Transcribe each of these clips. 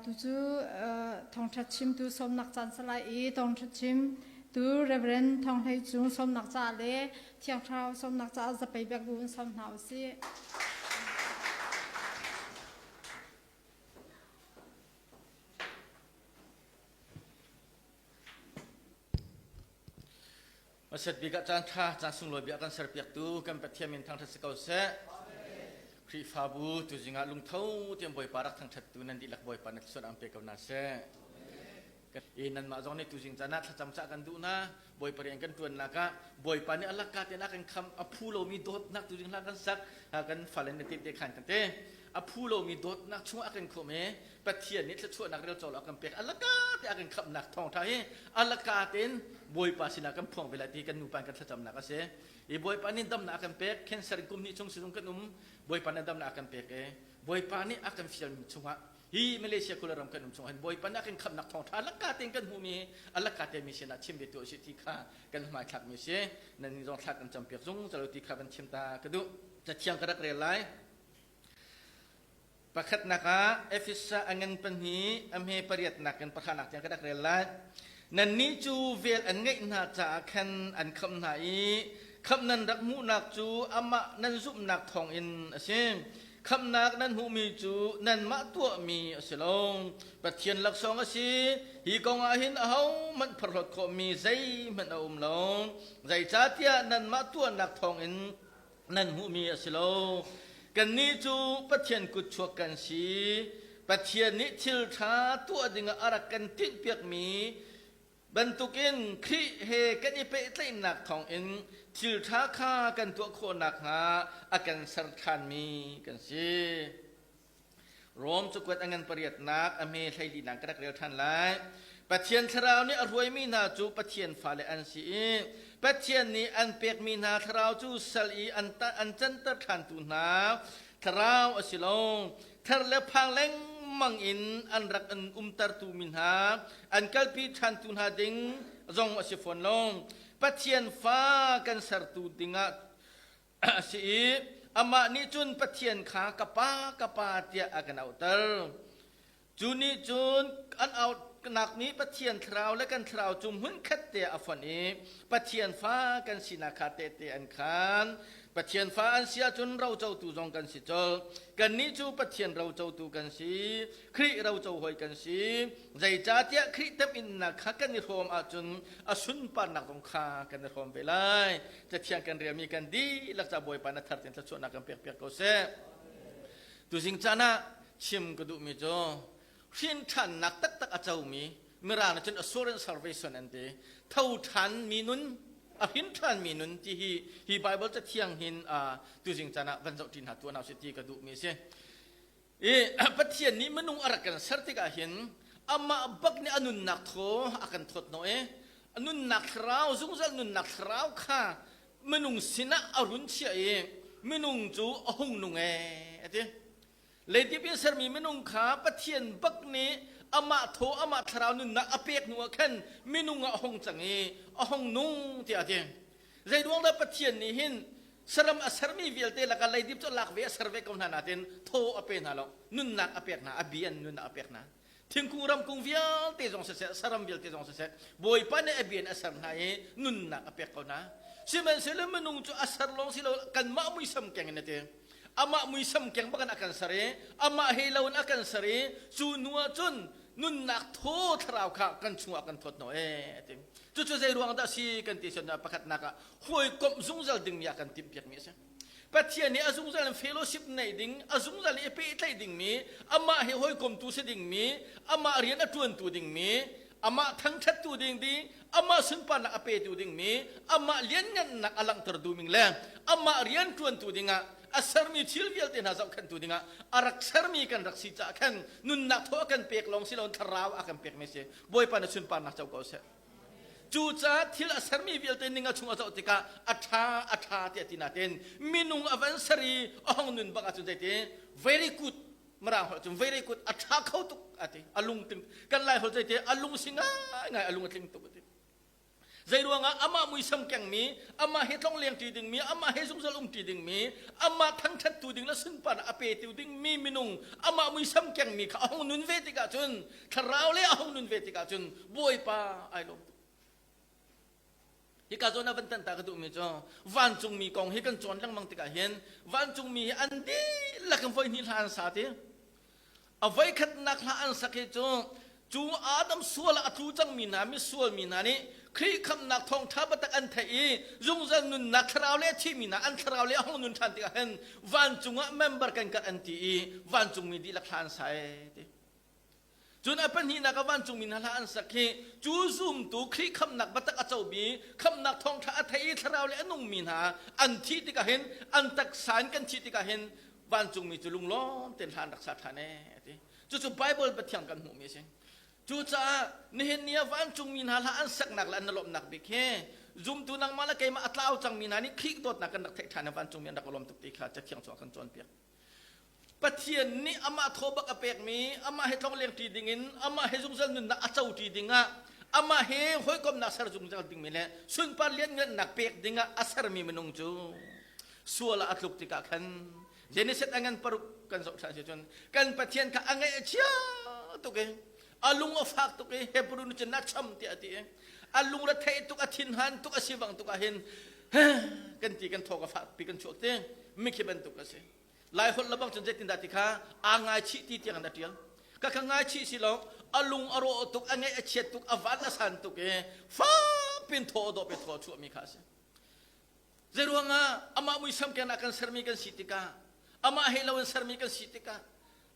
Tu cu thawngṭha chimtu sawmnak caan si lai i thawngṭha chimtu Reverend Thawng Hlei Cung sawmnak caah le Thiang Thlarau sawmnak caah zapei bek bu in sawm hna u sih. Hmasat bik ah caan ṭha, caan sunglawi bia kan serpiaktu kan Pathian min thangṭhat si ko seh. Khrihfabu tuzing ah lungtho tiang Bawipa rak thangṭhattu nan dihlak Bawipa na thluachuah an pe ko hna seh. I nanmah zong nih tuzing caan ah thlacam cah kan duh hna. Bawipa rian kan ṭuannak ah Bawipa nih a lakka tein a kan kham a phu lomi dawtnak tuzing hla kan sak kan fale na te khan kan te a phu lomi dawtnak chung a kan khawm i Pathian nih thluachuahnak rel cawk a kan pek alaka te a kan khamhnak thawngṭha hi alaka tein Bawipa sinah kan phuang ve lai ti kan nupa kan thlacamnak a si i Bawipa nih damnak a kan pek cancer in kum hnih chung sizung kan um Bawipa nih damnak a kan pek i Bawipa nih a kan fialmi chungah hi Malaysia khuaram kan um chungah hin Bawipa nih a kan khamhnak thawngṭha alaka tein kan hmuhmi alaka te mi sinah chim ve tu a si ti kha kan hmaithlakmi si nan zong thla kan campiak zungzal ti kha van chim ta ka duh cathiang ka rak rel lai Pakhatnak ah Efesa a ngan pahnih, a hme pariatnak in pakhatnak tiang ka rak rel lai. Nannih cu vel an ngeih hna caah khan an khamh hna i khamh nan rak hmuhnak cu amah nan zumhnak thawngin a si. Khamhnak nan hmuhmi cu nanmah tuahmi a si lo. Pathian laksawng a si. Hi kong ah hin ahohmanh phorhlawt khawhmi zeihmanh a um lo. Zeicahtiah nanmah tuahnak thawngin nan hmuhmi a si lo. Kannih cu Pathian kutchuak kan si. Pathian nih thil ṭha tuah dingah a rak kan tinhpiakmi bantukin Khrih he kan i pehtlaihnak thawngin thil ṭha kha kan tuah khawh nakhnga a kan ser ṭhanmi kan si. Rom cakuat a ngan pariatnak a hme hleilinak ka rak rel ṭhan lai. Pathian thlarau nih a hruaimi hna cu Pathian fale an si i Pathian nih an pekmi hna thlarau cu sal i an, an canter ṭhantu hna thlarau a si lo. Ther le phang lengmang in an rak in umtertu mi hna an kalpi ṭhantu hna ding zong a si fawn lo. Pathian fa kan sertu dingah a si i amah nih cun Pathian kha ka pa ka pa tiah a kan auhter. Cu nih cun an auhnak nih Pathian thlarau le kan thlarau cu hmunkhat te a fonh i Pathian fa kan sinak kha tehte an khaan. Pathian fa an si ahcun rocotu zong kan si colh. Kannih cu Pathian rocotu kan si, Khrih roco hawi kan si. Zeicahtiah Khrih temhinnak kha kan i hrawm ahcun a sunparnak zong kha kan i hrawm ve lai. Cathiang kan relmi kan dihlak ca Bawipa na thar tein thluachuahnak kan pek piak ko seh. Tuzing caan ah chim ka duhmi cu hrin ṭhannak taktak a comi Mirang nih cun assurance salvation an ti. Tho ṭhan mi nun, a hrin ṭhan mi nun ti hi hi Bible cathiang hin tuzing caan ah van zoh ṭi hna tuah hna usih ti ka duhmi a si. I Pathian nih minung a rak kan ser tikah hin amah bak nih a nunnak thaw a kan thawt hnawh i a nunnak thlarau zungzal nunnak thlarau kha minung sinah a run chiah i minung cu a hung nung ee a ti. Leidip in sermi minung kha Pathian bak nih amah thaw amah thlarau nunnak a pek hnu ah khan minung ah a hung cang i a hung nung tiah a ti. Zeiruang dah Pathian nih hin saram a sermi vialte lakah leidip cu a lak ve a ser ve ko hna nain thaw a pe hna lo nunnak a pek hna a bi an nunnak a pek hna thingkung ramkung vialte zong siseh saram vialte zong siseh bawipa nih a bi in a ser hna i nunnak a pek ko hna sihmanhsehlaw minung cu a ser lawng si lo kanmah muisam keng in a ti amah muisam keng bak in a kan ser i amah he lo in a kan ser i cu hnu ah cun nunnak thaw thlarau kha kan chungah kan thawt hnawh e ti cucu zei ruang dah si kan ti cun pakhatnak ah hawikomh zungzal dingmi a kan timhpiakmi a si Pathian nih a zungzal in fellowship neih ding a zungzal in i pehtlaih dingmi amah he hawikomtu si dingmi amah rian a ṭuantu dingmi amah thangṭhattu ding ding amah sunparnak a petu dingmi amah lianngannak a langhter duhming le amah rian ṭuantu dingah a sermi thil vialte hna zohkhenhtu dingah a rak sermi kan rak si caah khan nunnak thaw a kan pek lawng si loin thlarau a kan pekmi si Bawipa na sunparnak co ko seh Cucaah thil a sermi vialte ning a chung a zoh tikah a ṭha a ṭha tiah ti nain minung a van ser i a hong nun bak ahcun zeiti very good mirang holh cun very good a ṭha kho tuk a ti a lung ting kan lai holh zeiti a lung si ngaingai a lung a tling tuk a ti. Zeiruangah amah muisam kengmi, amah he tlongleng ṭi dingmi, amah he zungzal um ṭi dingmi, amah thangṭhattu ding le sunparnak a petu dingmi minung, amah muisam kengmi kha a hung nun ve tikah cun, thlarau le a hung nun ve tikah cun Bawipa ai lawm tuk. Hika zawn ah van tan ta ka duhmi cu vancungmi kong hi kan cawn lengmang tikah hin vancungmi hi an dihlak in voi hnih hla an sa ti. A voikhatnak hla an sak hi cu cu Adam sual ah a tlu cangmi hna misual mi hna nih Khrih khamhnak thawngṭha biatak an theih i zungzal nunnak thlarau le a thimi hna an thlarau le a hung nun ṭhan tikah hin vancung ah member kan karh an ti i vancungmi dihlak hla an sa ee ti. Cun a pahnihnak ah vancungmi hna hla an sak hi cu zumtu Khrih khamhnak biatak a comi khamhnak thawngṭha a thei i thlarau le a nungmi hna an thih tikah hin an taksa in kan thih tikah hin vancungmi cu lunglawm tein hla an rak sa ṭhan ee a ti. Cucu Bible Pathian kan hmuhmi a si. Cucaah nihin ni ah vancungmi hna hla an saknak le an lawmhnak bik hi zumtu nangmah le keimah a tlau cangmi hna nih Khrih dawtnak kan rak theih ṭhan i vancungmi an rak lawm tuk ti kha Cathiang cu a kan cawnpiak. Pathian nih amah thaw bak a pekmi, amah he tlongleng ṭi dingin, amah he zungzal nunnak a co ṭi dingah, amah he hawikomhnak ser zungzal dingmi le sunpar lianngannak pek dingah a sermi minung cu sual ah a tluk tikah khan Genesis a ngan paruk kan zoh ṭhan si cun kan Pathian kha a ngaih a chia tuk i a lung a fak tuk i Hebrew nih cun na cham tiah a ti i a lungre theih tuk a thinhan tuk a sivang tuk ah hin kan ti kan thaw ka fak pi kan chuak ti mikhi bantuk a si lai holh lebang cun zeitindah ti kha aa ngaichih ti tiang in a ṭial ka kha ngaichih si lo a lung a rawh tuk a ngaih a chiat tuk a van a san tuk i fapin thaw a dawp i thaw a chuahmi kha a si Zeiruangah amah muisam ken ah kan sermi kan si tikah amah he lo in sermi kan si tikah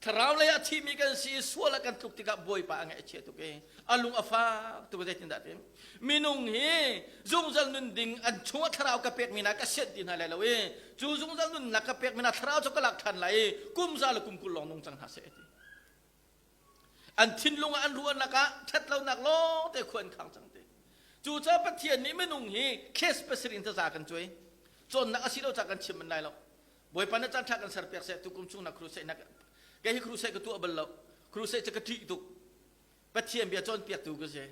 thlarau lei ah thimi kan si i sual ah kan tluk tikah Bawipa a ngaih a chia tuk i a lung a fak tuk zeitindah ti minung hi zungzal nun ding an chungah thlarau ka pekmi hna ka sianh ti hna lai lo i cu zungzal nunnak ka pekmi hna thlarau cu ka lak ṭhan lai i kum za le kum 20 lawng nung cang hna seh ti an thinlung ah an ruahnak ah ṭhatlonak lawng te khua an khang cang ti cucaah Pathian nih minung hi case pasarih in taza kan cuai cawnnak a si lo ca kan chim man lai lo Bawipa na caan ṭha kan serpiak seh tukum chung na crusade na kei hi crusade ka tuah bal lo crusade cu ka ṭih tuk Pathian bia cawnpiaktu ka si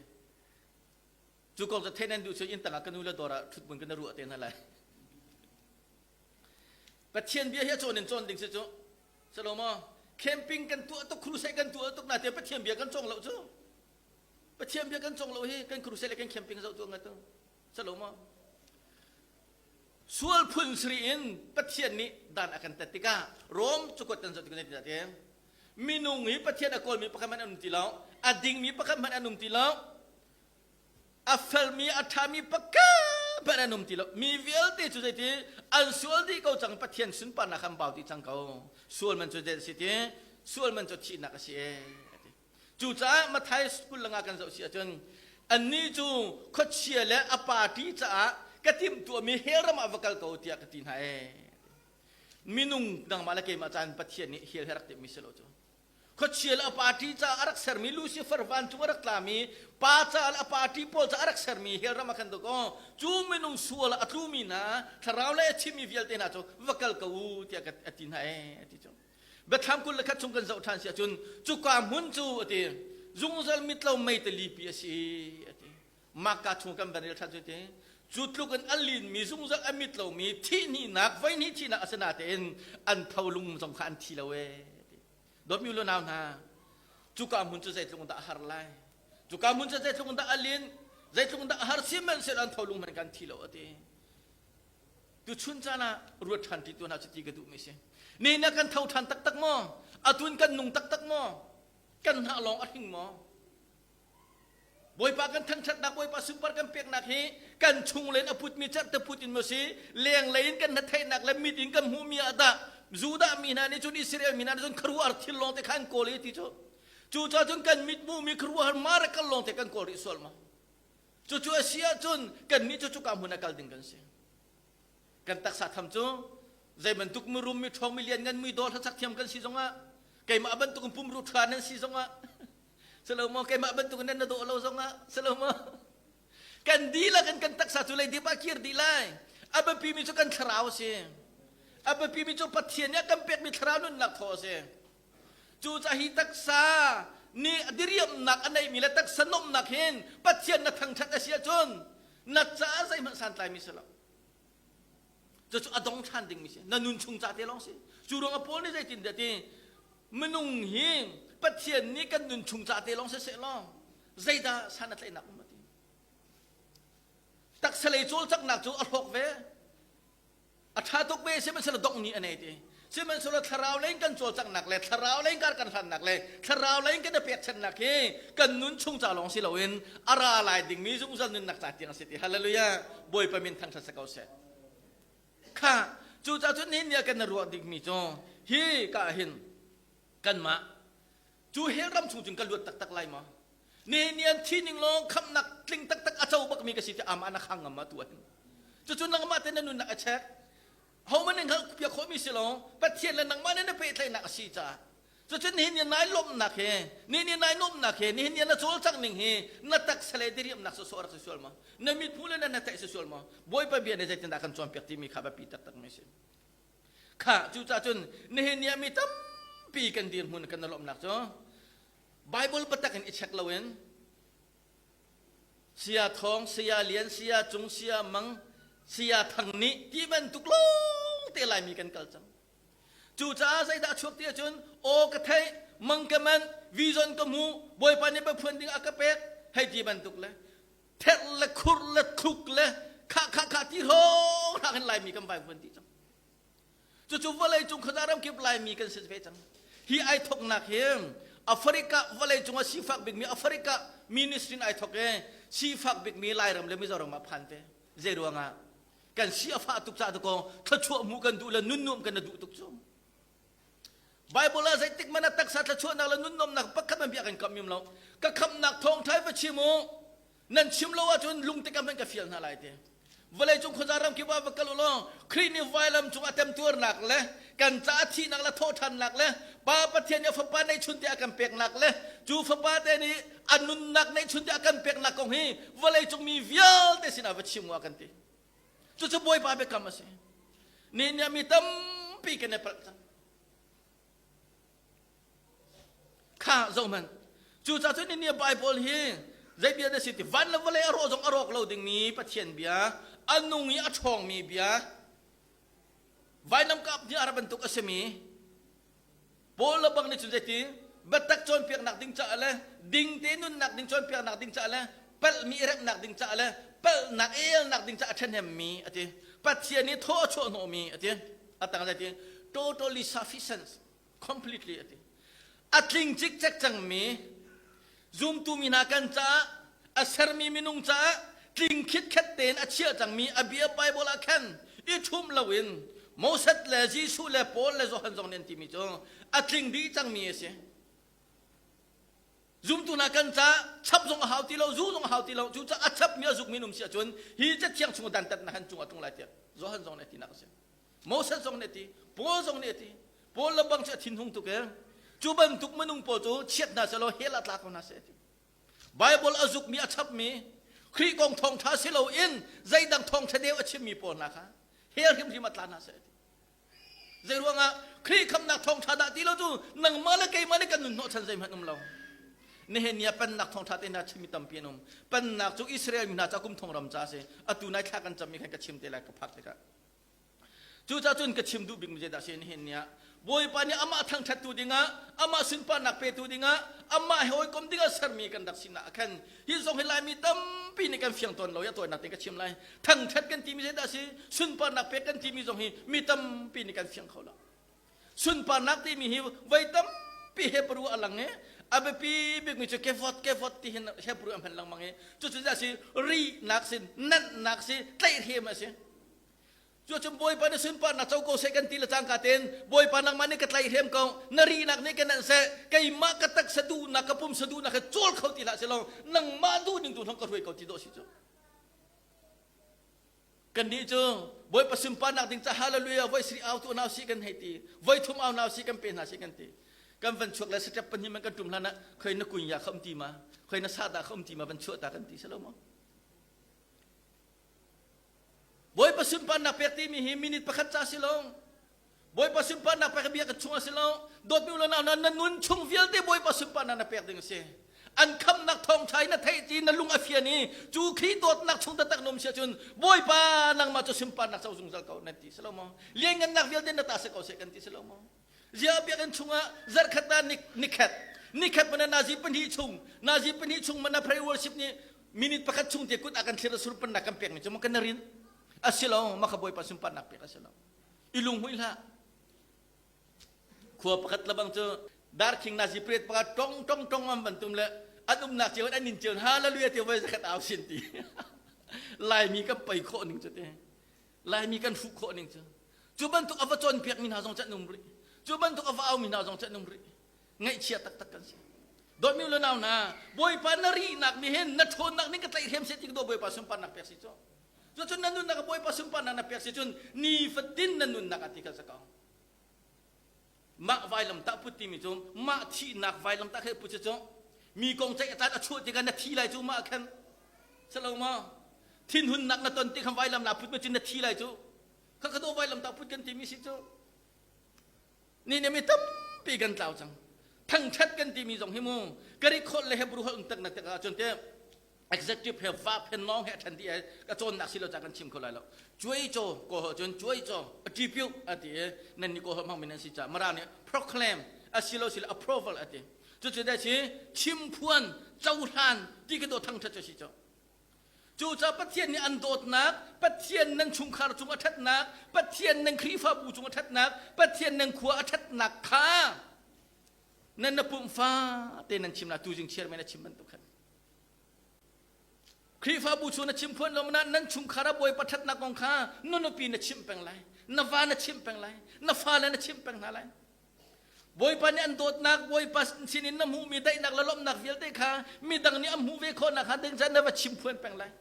cu kong cu theih nan duh cu inn tangah ka nu le dawr ah ṭhutmun kan ruah te hna lai Pathian bia hi a cawn in cawn ding si cu Salomo camping kan tuah tuk crusade kan tuah tuk na te Pathian bia kan cawng lo cu Pathian bia kan cawng lo hi kan crusade le kan camping zoh tu nga tu Salomo sual phun sri in Pathian nih dan a kan tat tikah Rom cukuat kan zoh tik ne te minung hi Pathian a kawlmi pakhat hmanh an um ti lo a dingmi pakhat hmanh an um ti lo a felmi a ṭhami pakhat hmanh an um ti lo mi vialte cu zeiti an sual dih ko cang Pathian sunparnak an bau dih cang ko sual man cu zei a si ti sual man cu thihnak a si e cucaah Matthai 25 kan zoh si ahcun annih cu khuachia le a party caah ka timhtuahmi hell ram ah va kal ko tiah ka ti hna e minung nangmah le keimah caan Pathian nih hell he rak timhmi si lo cu Khuachia le a party caah a rak sermi Lucifer vancung a rak tlami pa caah le a party pawl caah a rak sermi hell ram ah khan dawkaw cu minung sual ah a tlumi hna thlarau le a chimmi vialte hna cu va kal ko u tiah a ti hna ee a ti cu Biathlam 21 chung kan zoh ṭhan si ahcun cuka hmun cu a ti zungzal mitlo mei talipi a si a ti Maka chung kan van rel ṭhan cu ti cu tluk in a linmi zungzal a mit lomi thihhnihnak voihnih thihnak a si natein an tholung zong kha an thi lo ee dawtmi u nau hna cuka hmun cu zeitluk dah a har lai cuka hmun cu zeitluk dah a lin zeitluk dah a har sihmanhsehlaw an tholung hmanh kan thi lo a ti tuchun caan ah ruat ṭhan ti tu hna cu ti ka duhmi si ni na kan tho ṭhan taktak maw atun kan nung taktak maw kan hnah lawng a hring maw Bawipa kan thangṭhatnak, Bawipa sunpar kan peknak hi kan chung len a putmi certe put in maw si, lenglei in kan hnatheihnak le mit in kan hmuhmi ah dah Judah mi hna nih cun Israel mi hna nih cun khuaruahhar thil lawng te kha an kawl i ti cu. Cucaah cun kan mit hmuhmi khuaruahhar miracle lawng te kan kawl rih sual ma. Cucu a si ahcun kannih cu cuka hmun ah kal ding kan si. Kan taksa tham cu zei bantuk mirum mi ṭhawng mi lianngan mi dawr hlasak thiam kan si zongah keimah bantuk in pumru ṭha nan si zongah silo maw keimah bantuk in nan na dawh lo zongah silo maw kan dihlak in kan taksa cu leidip ah kir dih lai a biapi mi cu kan thlarau a si a biapi mi cu Pathian nih a kan pekmi thlarau nunnak thaw a si cucaah hi taksa nih diriamnak a neihmi le taksa nomnak hin Pathian na thangṭhat a si ahcun. Na caah zeihmanh santlaimi si lo. Cucu a dong ṭhan dingmi si. Na nun chung ca te lawng si. Cu ruangah Paul nih zeitin dah ti minung hi Pathian nih kan nun chung ca te lawng siseh law zeidah san a tlaihnak um a ti. Taksa lei cawlcanghnak cu a hlawk ve. A ṭha tuk ve sihmanhsehlaw dongh ni a nei ti. Sihmanhsehlaw thlarau lei in kan cawlcanghnak le thlarau lei in kar kan hlannak le thlarau lei in kan i pekchanhnak hi kan nun chung ca lawng si loin a ra lai dingmi zungzal nunnak ca tiang a si ti. Hallelujah! Bawipa min thangṭhat si ko seh. Kha cucaah cun nihin ni ah kan i ruah dingmi cu hi ka ah hin kanmah cu hell ram chung cun ka luat taktak lai maw? Nihin ni an thi ning lawng khamhnak tling taktak a co bakmi ka si ti amah na khang ngam ma tu ahhin. Cucu nangmah te na nunnak a check. Hohmanh nih hngalh piak khawhmi si lo, Pathian le nangmah nih na pehtlaihnak a si caah. Cucu nihin ni nai lawmhnak he, nihin ni nai nuamhnak he, nihin ni na cawlcangh ning hi na taksa le diriamnak sawsawh rak si sual maw? Na mithmuh le na hnatheih si sual maw? Bawipa bia nih zeitindah kan cawnpiak timi kha biapi taktak mi a si. Kha cucaah cun nihin ni ah mi tampi kan dirhmun kan lawmhnak cu Bible biatak in i check loin Saya Thawng, Saya Lian, Saya Cung, Saya Mang, Saya Thang nih ti bantuk lawng te Laimi kan kal cang. Cucaah zeidah a chuak ti ahcun aw ka theih, mang ka manh, vision ka hmu, Bawipa nih biaphuan ding a ka pek, hei ti bantuk le therh le khur le thluk le khah khah khah ti hrawng hrak in Laimi kan vai vuan dih cang. Cucu vawlei cung khuaza ramkip Laimi kan si ve cang. Hi ai thoknak hi Africa vawlei cung ah sifak bikmi Africa ministry in ai thok i sifak bikmi Lairam le Mizoram ah phan ve. Zei ruangah? Kan si a fah tuk caah dakaw thluachuah hmuh kan duh le nun nuam kan duh tuk cu. Bible ah zeitik hmanh ah taksa thluachuahnak le nun nuamnak pakhat hmanh bia kan kamh lo. Ka khamhnak thawngṭha va chim u. Nan chim lo ahcun lungtikam in ka fial hna lai ti. Vawleicung khuaza ram kip ah va kal u law Khrih nih vailam cung a temtuarnak le kan caah thihnak le thawhṭhannak le Pa Pathian nih a fapa neihchun te a kan peknak le cu fapa te nih a nunnak neihchun te a kan peknak kong hi vawleicung mi vialte sinah va chim u a kan ti. Cucu Bawipa biakam a si. Ni nih mi tampi kan i palh cang. Kha zohhmanh. Cucaah cun ni Bible hi zei bia dah si ti van le vawlei a rawh zong a rawk lo dingmi Pathian bia, a nung i a ṭhawngmi bia, vainam kap nih a ra bantuk a simi Paul le bang nih cun zeiti biatak cawnpiaknak ding caah le ding te nunnak ding cawnpiaknak ding caah le palhmi i remhnak ding caah le palhnak elnak ding caah a ṭhahnemmi a ti. Pathian nih thaw a chuah hnawhmi a ti. A tang zeiti totally sufficient completely a ti. A tling cikcek cangmi zumtu mi hna kan caah a sermi minung caah tling khitkhet tein a chiah cangmi a bia Bible ah khan i ṭhum loin Moses le Jesuh le Paul le Johan zong nih an timi cu a tling dih cangmi a si. Zumtu hna kan caah chap zong a hau ti lo, zu zong a hau ti lo, cucaah a chapmi a zukmi um si ahcun hi cathiang chung dantatnak han cungah tlung lai tiah Johan zong nih a tinak a si. Moses zong nih a ti, Paul zong nih a ti. Paul le bang cu a thinhung tuk ee. Cu bantuk minung pawl cu chiat hna selaw hell ah tla ko hna seh ti. Bible a zukmi a chapmi Khrih kong thawngṭha si loin zeidang thawngṭha deu a chimmi pawl hna kha hell hrimhrim ah tla hna seh ti. Zei ruangah Khrih khamnak thawngṭha dah ti lo cu nangmah le keimah nih kan nun hnawhchan zeihmanh um lo. Nihin ni ah pennak thawngṭha te hna chimmi tampi an um. Pennak cu Israel mi hna ca kum thong ram ca a si. Atu nai thla kan cammi khan ka chim te lai ka phak tikah. Cucaah cun ka chim duh bikmi zeidah a si nihin ni ah Bawipa nih amah thangṭhattu dingah amah sunparnak petu dingah amah he hawikom dingah sermi kan rak sinak ah khan hi zong hi Laimi tampi nih kan fiang tawn lo i a tawinak tein ka chim lai. Thangṭhat kan timi zeidah a si? Sunparnak pek kan timi zong hi mi tampi nih kan fiang kho lo. Sunparnak timi hi voi tampi Hebrew a lang i a biapi bikmi cu kevot kevot ti hin Hebrew a hman lengmang i cucu a si rihnak si nanhnak si tlaihhrem a si. Cucun Bawipa nih sunparnak co ko seh kan ti le cangka tein Bawipa nangmah nih ka tlaihhrem ko na rihnak nih ka nanh seh keimah ka taksa duhnak ka pumsa duhnak he cawl kho ti hlah selaw nangmah duh ning tu hlong ka hruai ko ti dawh si cu. Kannih cu Bawipa sunparnak ding ca hallelujah voi sri au tu nau si kan hei ti voi thum au nau si kan pe hna si kan ti kan van chuak le step pahnih man kan tum hlan ah khoi na kunya kha um ti ma khoi na sa da kha um ti ma van chuah ta kan ti selo maw Bawipa sunparnak pek timi hi minute pakhat ca si lo. Bawipa sunparnak pek bia ka chung a si lo. Dawtmi u le nau na nun chung vialte Bawipa sunparnak na pek ding a si. An khamnak thawngṭha in na theih ti na lung a fian i cu Khrih dawtnak chung taktak na um si ahcun Bawipa nangmah cu sunparnak co zungzal ko nan ti si lo maw? Lianngannak vialte na ta si ko seh kan ti si lo maw? Ziah biakinn chungah zarhkhat ah nikhat nikhat mana nazi pahnih chung nazi pahnih chung mana prayer worship nih minute pakhat chung te kut a kan thlir surpannak kan pek mi cu kan rin a si lo maka Bawipa sunparnak pek a si lo i lunghmuih hlah. Khua pakhat lebang cu darkhing nazi pret pakhat tong tong tong am bantum le an umnak cio an nin cio hallelujah ti voi zakhat au sin ti. Laimi kan pei khawh ning cu te. Laimi kan hruh khawh ning cu. Cu bantuk a va cawnpiak mi hna zong cu an um rih. Cu bantuk a va au mi hna zong cu an um rih. Ngaihchia taktak kan si. Dawtmi le nau hna, Bawipa na rihnak nih hin na ṭhawnnak ning ka tlaihhrem seh ti ka daw Bawipa sunparnak pek si cu. Cucun na nunnak Bawipa sunparnak na pek si cun nifatin na nunnak ah ti kha sa ko. Mah vailamtah put timi cu mah thihnak vailamtah kha put cu mi kong ceih a caan a chuah tikah na thi lai cu mah khan salo ma thinhunnak na ton ti khan vailam na put ma cun na thi lai cu kha kha do vailamtah put kan timi si cu ni ne mi tampi kan tlau cang thangthat kan timi zong hi mu Greek holh le Hebrew holh tak na tikah cun te executive he verb he noun he ṭhen dih ka cawnnak si lo ca kan chim kho lai lo. Cuai caw ko ho cun cuai caw attribute ati i nan ni ko ho hmang min an si ca mara nih proclaim asilo silo approval ati. Cucu dai si chimphuan cohlan ti ka do thangṭhat cu si cu. Cucaah Pathian nih an dawtnak, Pathian nan chungkhar cung a ṭhatnak, Pathian nan Khrihfabu cung a ṭhatnak, Pathian nan khua a ṭhatnak kha nan na pumfa te nan chim la tuzing chairman a chim bantuk khan. Khrihfabu cu na chim phuan lo na nan chungkhar ah Bawipa ṭhatnak kong kha na nupi na chimh peng lai, na va na chimh peng lai, na fale na chimh peng hna lai. Bawipa nih an dawtnak, Bawipa sinin na hmuhmi daihnak le lawmhnak vialte kha midang nih an hmuh ve khawh nakhnga ding caan na va chim phuan peng lai.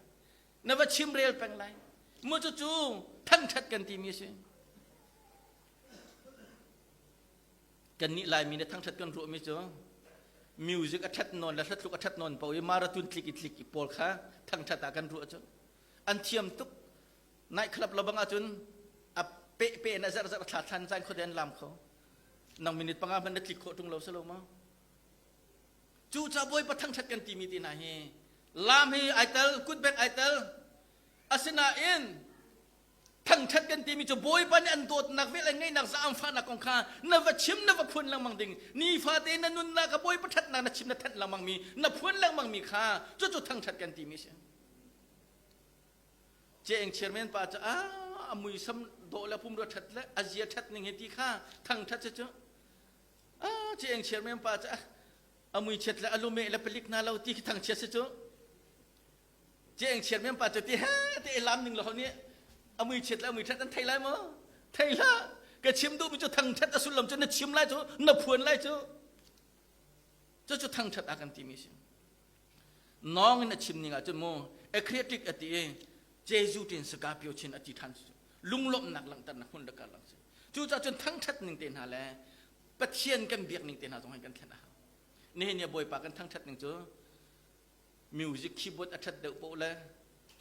Na va chim rel peng lai. Mu cucu thangṭhat kan timi a si. Kannih Laimi nih thangṭhat kan ruahmi cu music a ṭhat nawn le hlathluk a ṭhat nawn paoh i marathon tlik i tlik i pawl kha thangṭhat ah kan ruah cu an thiam tuk. Night club lobang ahcun a peh peh in a zarh zarh thla thlan zan khuate an lam kho. Nang minute panga hmanh na tlik khawh ṭung lo si lo maw? Cu ca Bawipa thangṭhat kan timi ti hna hi lam hi ai tel, kutbek ai tel. Asinain Thangṭhat kan timi cu Bawipa nih an dawtnak vel an ngeihnak zaangfahnak kong kha na va chim na va phuan lengmang ding. Nifate na nunnak ah Bawipa ṭhatnak na chim na thanh lengmang mi, na phuan lengmang mi kha cucu thangṭhat kan timi a si. Ceeng chairman pa cu a muisam dawh le pumrua ṭhat le a zia ṭhat ning hi ti kha thangṭhat cu cu ceeng chairman pa cu a mui chiat le a lumeh le palik hna lo ti khi thangchiat si cu. Ceeng chairman pa cu ti he ti lam ning lo nih a mui chiat le a mui ṭhat an thei lai maw? Thei hlah. Ka chim duhmi cu thangṭhat a sullam cu na chim lai cu na phuan lai cu. Cucu thangṭhat a kan timi si. Nawng in a chim ning ahcun mu a critic a ti i Jesuh tin saka pio chin a ti ṭhan cu lunglawmhnak langhternak hmun le karlak si. Cucaah cun thangṭhat ning te hna le Pathian kan biak ning te hna zong hin kan thlen a hau. Nihin ni Bawipa kan thangṭhat ning cu music keyboard a ṭhat deuh paoh le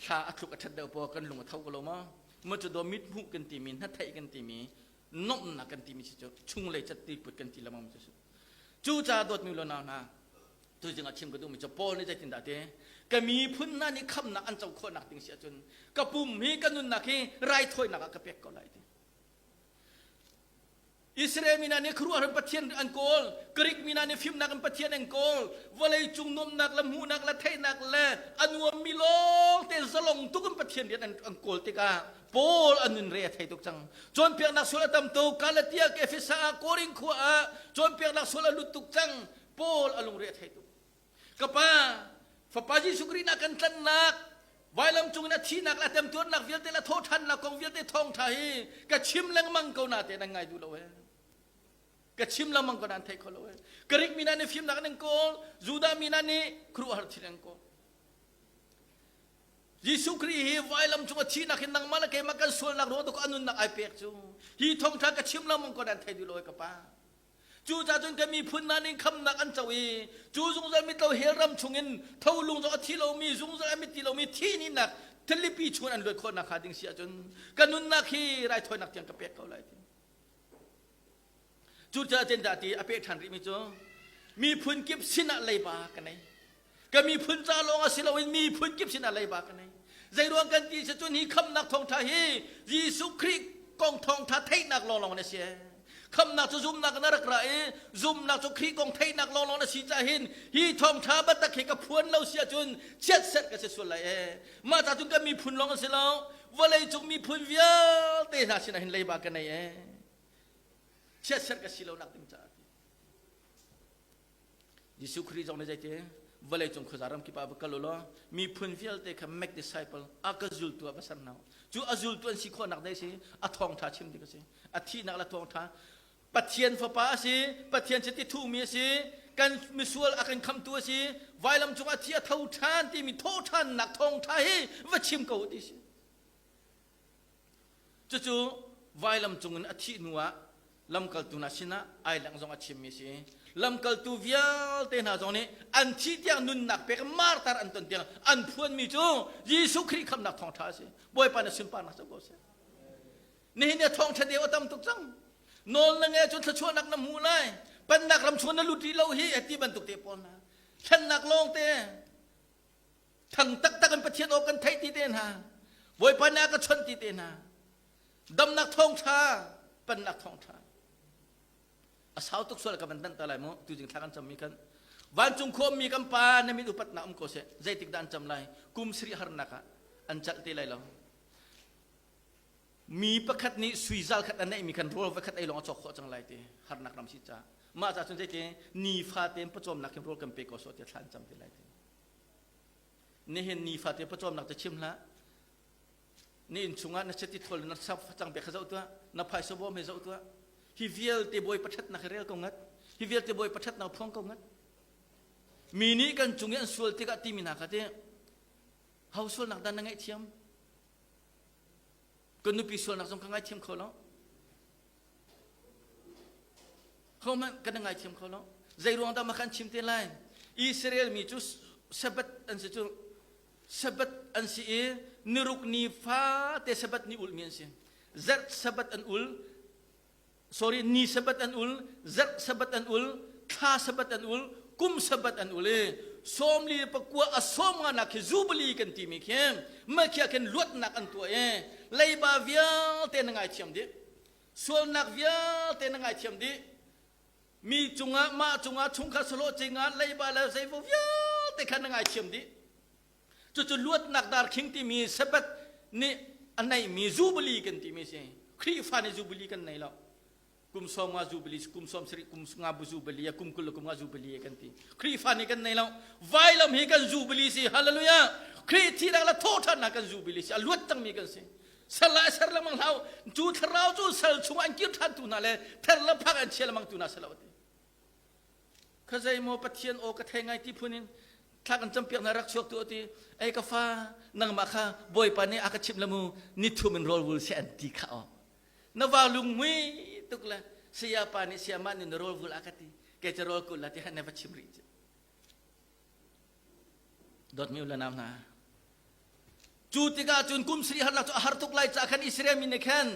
hla a thluk a ṭhat deuh paoh kan lung a tho ko lo maw? Maw cu daw mit hmuh kan timi hnatheih kan timi nomhnak kan timi si cu chunglei cat put kan ti lengmang cu si. Cucaah dawtmi lo nau hna tuzing ah chim ka duhmi cu Paul nih zeitindah ti ka miphun hna nih khamnak an co khawhnak ding si ahcun ka pum hi ka nunnak hi raithawinak ah ka pek ko lai ti. Israel mi hna nih khuaruahhar Pathian an kawl. Greek mi hna nih fimnak in Pathian an kawl. Vawlei cung nuamnak le hmuhnak le theihnak le a nuammi lawng te zalong tuk in Pathian rian an kawl tikah Paul a nun re a thei tuk cang. Cawnpiaknak sual a tam tuk. Galatia, Efesa ah, Korin khua ah cawnpiaknak sual a lut tuk cang. Paul a lungre a thei tuk. Ka pa, Fapa Jesuh Khrih na kan tlanhnak, vailam cung in a thihnak le a temtuarnak vialte le a thawhṭhannak kong vialte thawngṭha hi ka chim lengmang ko na te nan ngai duh lo ee. Ka chim lengmang ko na an thei kho lo ee. Greek mi hna nih fimnak an kawl, Judah mi hna nih khuaruahhar thil an kawl. Jesuh Khrih hi vailam cung a thihnak hin nangmah le keimah kan sualnak ruang tuk a nunnak ai pek cu. Hi thawngṭha ka chim lengmang ko na an thei duh lo ee ka pa. Cucaah cun ka miphun hna nih khamnak an co i cu zungzal mitlo hell ram chungin tholung zong a thi lomi zungzal a mit ti lomi thihninak thilipi chungin an luat khawh nakhnga ding si ahcun ka nunnak hi raithawinak tiang ka pek ko lai ti. Cucaah cun dah ti a peh ṭhan rihmi cu miphun kip sinah leiba ka nei. Ka miphun ca lawng a si loin miphun kip sinah leiba ka nei. Zeiruang kan ti si cun hi khamnak thawngṭha hi Jesuh Khrih kong thawngṭha theihnak lawnglawng na si. Khamnak cu zumnak na rak ra i zumnak cu Khrih kong theihnak lawnglawng na si cah hin hi thawngṭha biatak hi ka phuan lo si ahcun chiatserh ka si sual lai ee. Mah ca cun kan miphun lawng a si lo, vawleicung miphun vialte hna sinah hin leiba ka nei ee. Chiatserh ka si lo nak ding caah ti. Jesuh Khrih zong nih zeiti vawleicung khuaza ram kip ah va kal u law miphun vialte kha make disciple a ka zultu ah va ser hna u. Cu a zultu an si khawhnak dei si a thawngṭha chim ding a si. A thihnak le thawngṭha Pathian fapa a si, Pathian chiti thuhmi a si, kan misual a kan khamtu a si, vailam cung a thi a tho ṭhan timi thawhṭhannak thawngṭha hi va chim ko u ti si. Cucu vailam cungin a thih hnuah lamkaltu hna sinah ai leng zong a chimmi a si. Lamkaltu vialte hna zong nih an thih tiang nunnak pek martar an ton tiang an phuanmi cu Jesuh Khrih khamnak thawngṭha a si. Bawipa na sunparnak co ko seh. Nihin ni thawngṭha deu a tam tuk cang. Nawl na nge cun thluachuahnak na hmu lai. Pennak ram chung na lut rih lo hi ti bantuk te pawl hna. Thlennak lawng te Thang taktak in Pathian aw kan theih ti te hna. Bawipa nih a ka chawnh ti te hna. Damnak thawngṭha, pannak thawngṭha. A sau tuk sual ka van danh ta lai mu. Tuzing thla kan cammi khan. Vancung khuammi kan pa na min upatnak um ko seh. Zeitik dah an cam lai? Kum sarih harnak ah an calh te lai lo. Mi pakhat nih sui zal khat a neihmi khan rawl va khat ei lawng a cawk khawh cang lai ti harnak ram si ca. Mah ca cun zeiti nifa tein pawcawmnak hin rawl kan pe ko sawh tiah thla an cam te lai ti. Nihin nifate pawcawmnak te chim hlah. Ni inn chungah na chiti thawl na facang bek kha zoh tuah, na phaisa bawm he zoh tuah. Hi vialte bawi pathatnak hi rel ko ngat. Hi vialte bawi pathatnak phuang ko ngat. Mi nih kan cung i an sual tikah timi hna kha ti ho sualnak dah na ngaihthiam? Kan nupi sualnak zong ka ngaithiam kho lo. Hohmanh kan ngaithiam kho lo. Zei ruang dah mah kan chim te lai? Israel mi cu Sabbath an si cu Sabbath an si i niruk ni fate Sabbath ni ulmi an si. Zarh Sabbath an ul, sorry, ni Sabbath an ul, zarh Sabbath an ul, thla Sabbath an ul, kum Sabbath an ul i 44 a sawm nga nak khi Jubilee kan timi khi malkhia khin luatnak an tuah i leiba vialte na ngaithiam dih. Sualnak vialte na ngaithiam dih. Mi cungah, mah cungah, chungkhar sahlawh cingah, leiba le zeivo vialte kha na ngaithiam dih. Cucu luatnak darkhing timi Sabbath nih a neihmi Jubilee kan timi si. Khrihfa nih Jubilee kan nei lo. Kum 50 Jubilee, kum 70, kum nga bu Jubilee, kum 20 kum nga Jubilee kan ti. Khrihfa nih kan nei lo. Vailam hi kan Jubilee si. Hallelujah. Khrih thihnak le thawhṭhannak kan Jubilee si. A luat cangmi kan si. Sal ah ser lengmang hlah u. Cu thlarau cu sal chungah an kir ṭhan tu hna le ther le phak an chia lengmang tu hna si lo ti. Kha zei maw Pathian aw ka thei ngai ti phun in thla kan campiak hna rak chuak tu ti ei ka fa nangmah kha Bawipa nih a ka chimh le mu ni thum in rawl vul se an ti kha aw. Na va lungmui tuk le saya pa nih saya mah nih na rawl vul a ka ti kei cu rawl kul la ti han na va chim rih cu. Dawtmi u le nau hna, cu tikah cun kum sarih harnak cu a har tuk lai caah khan Israel mi nih khan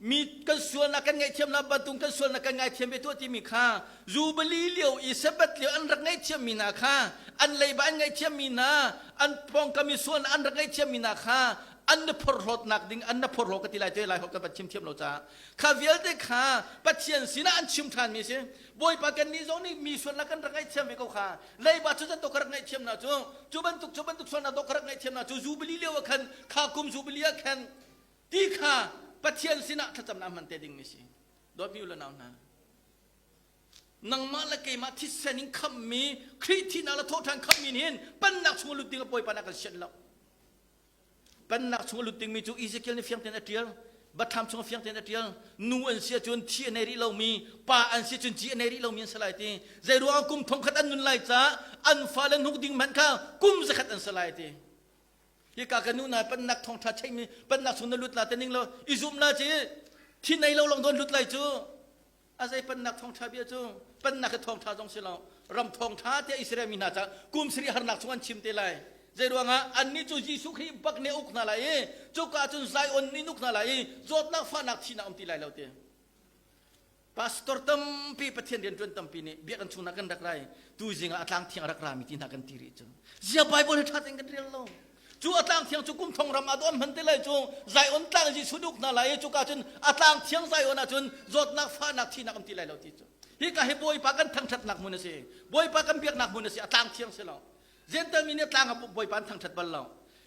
mi kan sualnak kan ngaihthiam la bantuk kan sualnak kan ngaithiam ve tuah timi kha Jubilee lio i Sabbath lio an rak ngaihthiam mi hna kha an leiba an ngaihthiam mi hna an pawngkam i sualnak an rak ngaihthiam mi hna kha an na phorhlawtnak ding an na phorhlaw ka ti lai te lai ho kan van chim thiam lo caah kha vialte kha Pathian sinah an chim ṭhan mi si Bawipa kan nih zong nih mi sualnak kan rak ngaihthiam ve ko kha leiba cu zan ka rak ngaihthiam na cu cu bantuk cu bantuk sualnak dawh ka rak ngaihthiam na cu Jubilee lio ah khan kha kum Jubilee ah khan ti kha Pathian sinah thlacamnak hman te ding mi si dawtmi u le nau hna nangmah le keimah thisen in khammi Khrih thihnak le thawhṭhan khammi nih hin pannak chung lut ding a Bawipa na kan sianh lo Pennak chung a lut dingmi cu Ezekiel nih fiang tein a ṭial. Bathlam chung fiang tein a ṭial. Nu an si ahcun thi a nei rih lomi, pa an si ahcun ci a nei rih lomi an si lai ti. Zei ruangah kum thongkhat an nun lai caah an fale hnuk ding hmanh kha kum zakhat an si lai ti. Hika ka nu hna pennak thawngṭha cheimi pennak chung na lut la te ning lo i zum la ci thi nei lo lawng don lut lai cu A zei pennak thawngṭha bia cu pennak hi thawngṭha zong si lo ram thawngṭha tiah Israel mi hna ca kum sarih harnak chung an chim te lai. Zei ruangah annih cu Jesuh Khrih bak nih a uk hna lai i cuka cun Zion nih uk hna lai i zawtnak fahnak thihnak um ti lai lo ti. Pastor tampi Pathian rianṭuan tampi nih biakinn chungah kan rak rai tu zing ah a tlang thiang a rak rami ti hna kan ti rih cu. Zia Bible hi ṭha tein kan rel lo. Cu a tlang thiang cu kum thong ram ah dawm hman te lai cu Zion tlang Jesuh duk hna lai i cuka cun a tlang thiang Zion ah cun zawtnak fahnak thihnak um ti lai lo ti cu. Hika hi Bawipa kan thangṭhatnak hmun a si. Bawipa kan biaknak hmun a si. A tlang thiang si lo. Jentail mi nih tlang ah Bawipa an thangṭhat bal lo.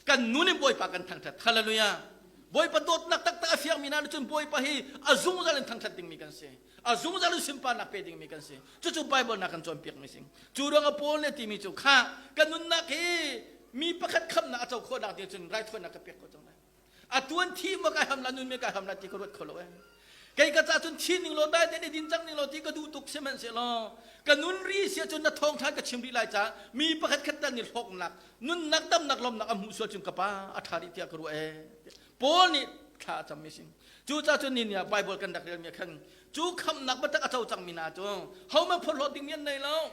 Kan nun in Bawipa kan thangṭhat. Hallelujah. Bawipa dawtnak taktak a fiangmi hna nih cun Bawipa hi a zungzal in thangṭhat dingmi kan si. A zungzal in sunparnak pe dingmi kan si. Cucu Bible na kan cawnpiakmi si. Cu ruangah Paul nih a timi cu kha kan nunnak hi mi pakhat khamnak a co khawhnak ding cun raithawinak ka pek ko cang lai. A tuan thi ma kai ham la nun me kai ham la ti ka ruat kho lo eh. Kei ka ca cun thi ning law dai te din cang ning law ti ka duh tuk sihmanhsehlaw ka nun ri sia cun na thawngtha ka chim rih lai ca mi pakhat khat tal nih hlawknak nunnak damnak lawmnak a hmuh sual cun ka pa a ṭha rih tiah ka ruah ee. Paul nih thla a cam mi si. Cu ca cun ni ni ah Bible kan rak rel mi khan cu khamnak biatak a co cang mi hna cu hohmanh phorhlawt ding mi an nei lo.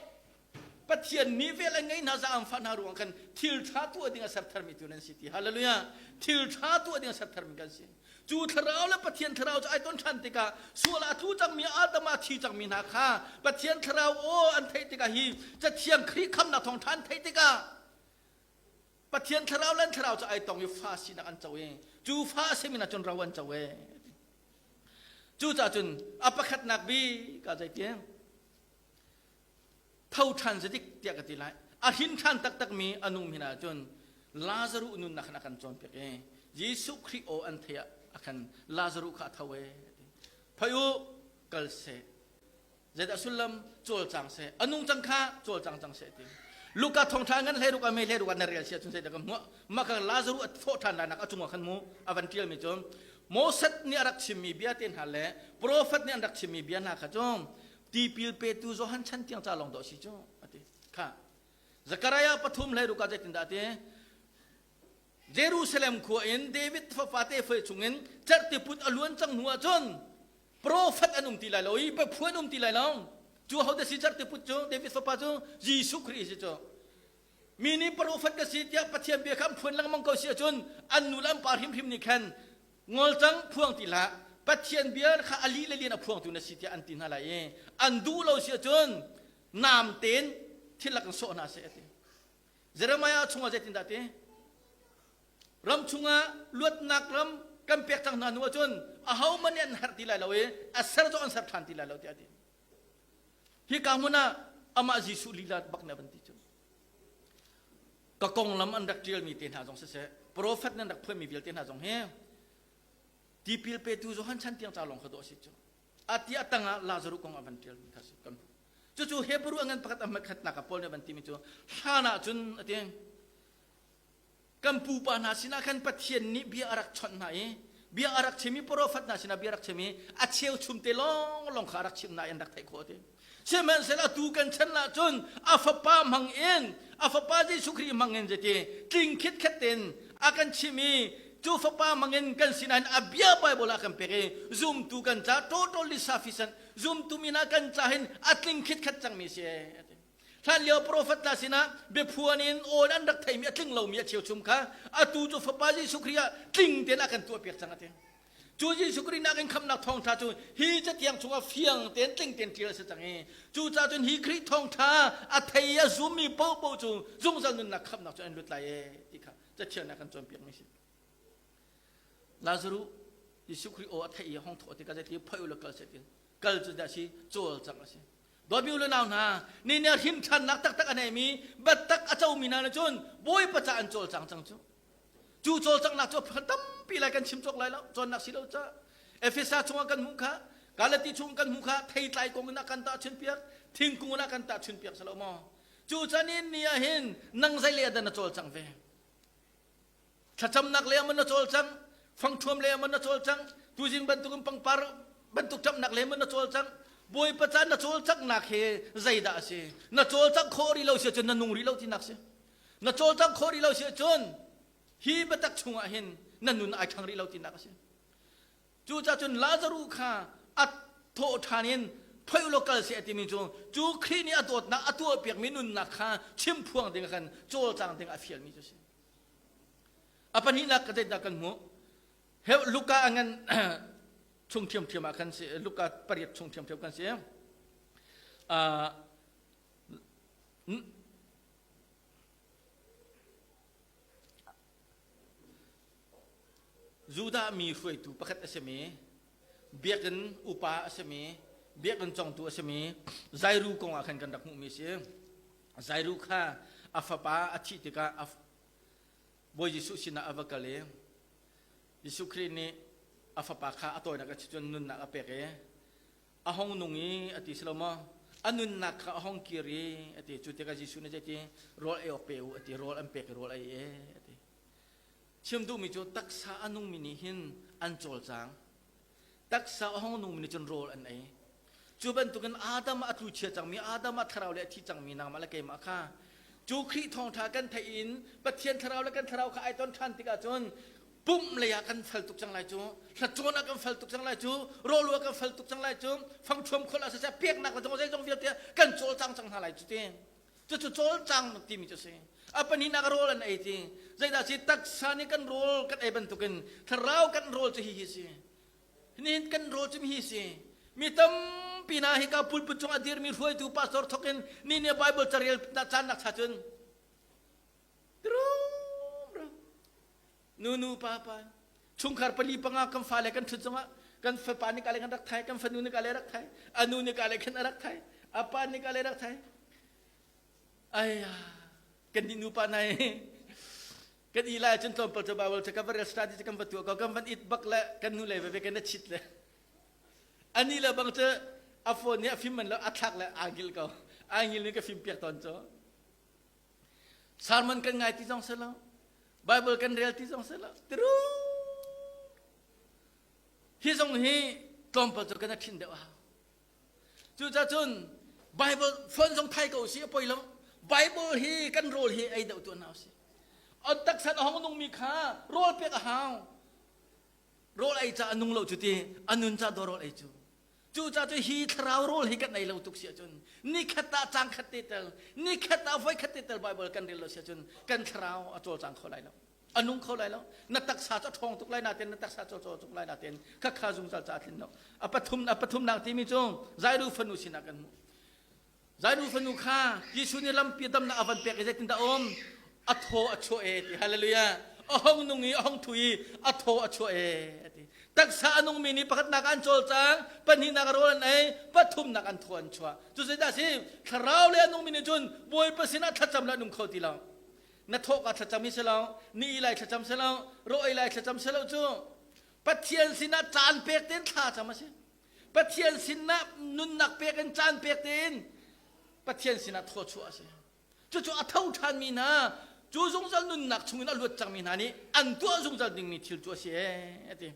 Pathian nih vel an ngei hna za an fah hna ruang khan thil ṭha tuah ding a ser tharmi tu nan si ti. Hallelujah. Thil ṭha tuah ding a ser tharmi kan si. Cu thlarau le Pathian thlarau cu ai ton ṭhan tikah sual ah a tlu cangmi Adam ah thi cangmi hna kha Pathian thlarau aw an theih tikah hi Cathiang Khrih khamnak thawng ṭha an theih tikah Pathian thlarau le an thlarau cu ai tong i fa sinak an co i cu fa a simi hna cun ro an co e. Cucaah cun a pakhatnak bik ah zeiti tho ṭhan zadik tiah ka ti lai a hrin ṭhan taktakmi a nung hin ahcun Lazaruh nunnak khan a kan cawnpiak i Jesuh Khrih aw an theih ah khan Lazaruh kha a tho e phoi u kal seh zeidah sullam cawlcang seh a nung cang kha cawlcang cang seh ti Luka thawngṭha ngan hlei ruk a me hlei ruk ah na rel sia cun zeidah ka hmuh mah ka Lazaruh a thawh ṭhan lai nak a cungah khan mu a van ṭialmi cu Moses nih a rak chimmi bia te hna le profet nih an rak chimmi bia hna kha cu tipil petu Johan chan tiang ca lawng dawh si cu ati kha Zakariah pathum hlei ruka zeitindah ati Jerusalem khua in David fapa te fei chungin cerhtiput a luan cang hnu ahcun profet an um ti lai lo i biaphu an um ti lai lo cu ho si cerhtiput cu David fapa cu Jesuh Khrih si cu mi nih profet ka si tiah Pathian bia kha an phuan lengmang ko si ahcun an nu le an pa hrimhrim nih khan ngol cang phuang ti hlah Pathian bia kha a lih le lian a phuangtu na si tiah an ti hna lai i an duh lo si ahcun nam tein thil lak in sawh hna seh a ti Jeremiah chungah zeitindah ti ram chungah luatnak ram kan pek cang hna hnu ahcun ahohmanh nih an herh ti lai lo i a ser zong an ser ṭhan ti lai lo tiah a ti hika hmun ah amah Jesuh lila bak nih a van ti cu ka konglam an rak ṭialmi te hna zong siseh profet nan rak phuanmi vialte hna zong hi tipil petu Johan chan tiang ca lawng kha dawh a si cu a ti a tangah Lazaruh kong a van ṭialmi kha si kan hmuh cucu Hebrew a ngan pakhat a hmakhatnak ah Paul nih a van timi cu hlan ah cun a ti kan pupa hna sinah khan Pathian nih bia a rak chawnh hna i bia a rak chim i profet hna sinah bia a rak chim i a cheuchum te lawnglawng kha a rak chimh hna i an rak theih khawh ti sihmanhsehlaw atu kan chan ah cun a fapa hmang in a fapa Jesuh Khrih hmang in zeiti tling khitkhet tein a kan chim i cu fapa hmang in kan sinah in a bia Bible ah kan pek i zumtu kan ca totally sufficient zumtu mi hna kan ca hin a tling khitkhet cangmi si Hlanlio profet hna sinah biaphuan in awn an rak theimi a tling lomi a cheuchum kha atu cu Fapa Jesuh Khrih ah tling tein a kan tuahpiak cang a ti. Cu Jesuh Khrih nak in khamhnak thawngṭha cu hi cathiang chungah fiang tein tling tein ṭial a si cang i cucaah cun hi Khrih thawngṭha a thei i a zummi paohpaoh cu zungzal nunnak khamhnak cu an lut lai ee ti kha cathiang nih a kan cawnpiakmi a si. Lazaruh Jesuh Khrih aw a theih i a hong thawh tikah zeiti phoih u law kal seh ti kal cu dah si cawlcangh a si. Dawtmi u le nau hna, ni nih hrin ṭhannak taktak a neimi biatak a comi hna nih cun Bawipa ca an cawlcang cang cu. Cu cawlcanghnak cu tampi lai kan chim cawk lai lo, cawnnak si lo ca. Efesa chungah kan hmuh kha, Galati chung kan hmuh kha theitlai kong in a kan tahchunpiak, thingkung in a kan tahchunpiak si lo maw? Cu can in ni ah hin nang zei le dah na cawlcang ve? Thlacamnak lei ah maw na cawlcang? Fangṭhuam lei ah maw na cawlcang? Tuzing bantukin pangpar bantuk ṭamhnak lei maw na cawlcang? Bawipa ca na cawlcanghnak hi zeidah a si? Na cawlcangh khawh rih lo si ahcun na nung rih lo tinak si. Na cawlcangh khawh rih lo si ahcun hi biatak chungah hin na nun ai ṭhang rih lo tinak a si. Cucaah cun Lazaruh kha a thawh ṭhan in phoi ulaw kal seh a timi cu cu Khrih nih a dawtnak a tuahpiakmi nunnak kha chimphuang ding khan cawlcang ding a fialmi cu a si. A pahnihnak ka zeidah kan hmuh? Luka a ngan. chung ṭhiamṭhiam ah khan si Luka pariat chung ṭhiamṭhiam kan si. Judah mi hruaitu pakhat a simi, biakinn upa a simi, biakinn congtu a simi Jairu kong ah khan kan rak hmuhmi a si. Jairu kha a fapa a thih tikah a Bawi Jesuh sinah a va kal i Jesuh Khrih nih a fapa kha a tawinak a chit cun nunnak a pek i a hong nung i a ti si lo maw? A nunnak kha a hong kir i a ti. Cu tikah Jesuh nih zeiti rawl ei awk pe u a ti. Rawl an pek i rawl a ei e a ti. Chim duhmi cu taksa a nungmi nih hin an cawlcang. Taksa a hong nungmi nih cun rawl an ei. Cu bantukin Adam ah a tlu chia cangmi, Adam ah thlarau le a thi cangmi nangmah le keimah kha cu Khrih thawngṭha kan theih in Pathian thlarau le kan thlarau kha ai ton ṭhan tikah cun pumh lei ah kan fal tuk cang lai cu, hlacawn ah kan fal tuk cang lai cu, rawlu ah kan fal tuk cang lai cu, fangṭhuam khol ah siseh peknak le zong zeizong vialte kan cawlcang cang hna lai cu ti. Cucu cawlcang timi cu a si. A pahnihnak rawl an ei ti. Zeidah si taksa nih kan rawl kan ei bantukin thlarau kan rawl cu hihi si. Nihin kan rawl cu hi si. Mi tampi hna hika pulput cung a dirmi hruaitu pastor thawk in ni nih Bible carel caan nak cha cun nu nu pa pa chungkhar pali panga kan fale kan ṭhut zongah kan fapa nih ka le kan rak thai kan fanu nih ka le rak thai a nu nih ka le khan a rak thai a pa nih ka le rak thai ai kan nih nu pa nai kan i lai cun tlawmpal cu Bible cu kan va rel study cu kan va tuah ko kan van it bak le kan nu le ve kan na chit le ani le bang cu a phone nih a fim man lo a thlak le aa ngil ko aa ngil nih ka fim piak tawn cu sermon kan ngai ti zong si lo Bible kan rel ti zong si lo tiru hi zong hi tlawmpal cu kan a thin deuh a Cucaah cun Bible phone zong thai ko si a poi lo. Bible hi kan rawl hi ei deuh tuah hna usih. On taksa a hong nungmi kha rawl pek a hau. Rawl ei ca a nung lo cu ti a nun ca do rawl ei cu. Cucaah cu hi thlarau rawl hi kan ei lo tuk si ahcun nikhat ah cang khat te tel nikhat ah voi khat te tel Bible kan rel lo si ahcun kan thlarau a cawlcang kho lai lo. A nung kho lai lo na taksa cu a ṭhawng tuk lai nain na taksa cu a caw tuk lai nain khakha zungzal ca a tlin lo a pathum a pathumnak timi cu Jairu fanu sinah kan hmuh Jairu fanu kha Jesuh nih lampi damnak a van pek i zeitindah um a thaw a chuah e ti hallelujah a hong nung i a hong thu i a thaw a chuah e ti taksa a nungmi nih pakhatnak an cawlcang pahnihnak rawl an ei pathumnak an thaw an chuah cu zeidah si thlarau le a nungmi nih cun Bawipa sinah thlacam le an um kho ti lo na thawk ah thlacam hi si lo ni lai thlacam si lo ro ei lai thlacam si lo cu Pathian sinah caan pek tein thla cam a si Pathian sinah nunnak pek in caan pek tein Pathian sinah thawchuah a si cucu a tho ṭhanmi hna cu zungzal nunnak chungin a luat cangmi hna nih an tuah zungzal dingmi thil cu a si ee a ti